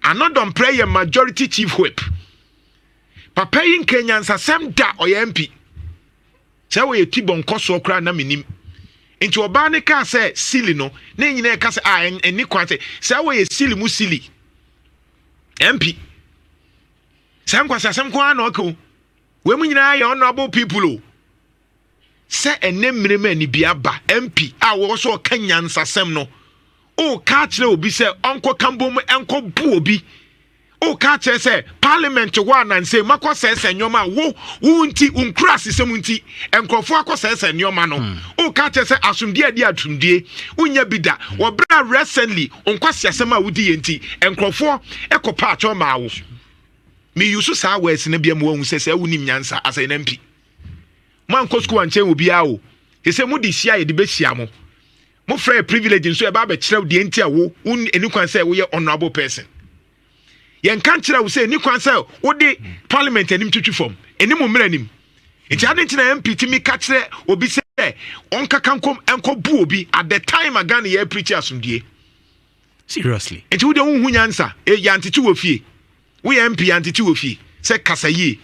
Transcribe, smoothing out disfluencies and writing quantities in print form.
Annoh-Dompreh yɛ majority chief whip. Papa yi nka nyansasɛm da, ɔyɛ MP sɛ wɔyɛ ti bɔ nkɔsoɔ koraa na menim. Nti ɔbaa ne kaa sɛ silly no ne nyinaa ɛka sɛ a ɛni kwan sɛ wɔyɛ silly mu silly MP sɛ nkwasiasɛm ko ara na ɔka o. Wɔn mu nyinaa yɛ honourable people o. Sɛ ɛnɛ mmerɛ mu anibia ba MP a wɔwɔ so ɔka nyansasɛm no, ɔka kyerɛ obi sɛ ɔnkɔ kambom ɛnkɔ bu obi, ɔka kyerɛ sɛ parliament hɔ anansɛ makɔ sɛɛsɛ nneɛma a wo nti wo nkura asesɛm nti nkurɔfoɔ akɔ sɛɛsɛ nneɛma no. Ɔka kyerɛ sɛ asomdie adi atumdie wonya bi da. Wɔbrɛ a recently nkwasiasɛm a wodi yɛ nti nkurɔfoɔ ɛkɔ paakyɛw maa wo. Meyi so saa words no bia mu wahu sɛ wonim nyansa asɛ na MP moankɔ sukuu ankyɛn obiara o. Sɛ mode hyia, yɛde bɛhyia mo. Mofrɛ privilege nso ɛba abɛkyerɛw deɛ nti a wo ɛni kwan sɛ woyɛ honourable person. Yɛnka nkyerɛ wo sɛ ɛni kwan sɛ wode parliament anim twitwi fam ɛnim mmerɛ anim. Nti ade nti na MP tumi ka kyerɛ obi sɛ ɔnkaka nkɔm ɛnkɔ bu obi at the time a Ghana yɛ preach asomdue. Seriously. Nti wode wohu nyansa, yɛantete wɔ fie. Woyɛ MP, yɛantete wɔ fie sɛ kasa yie.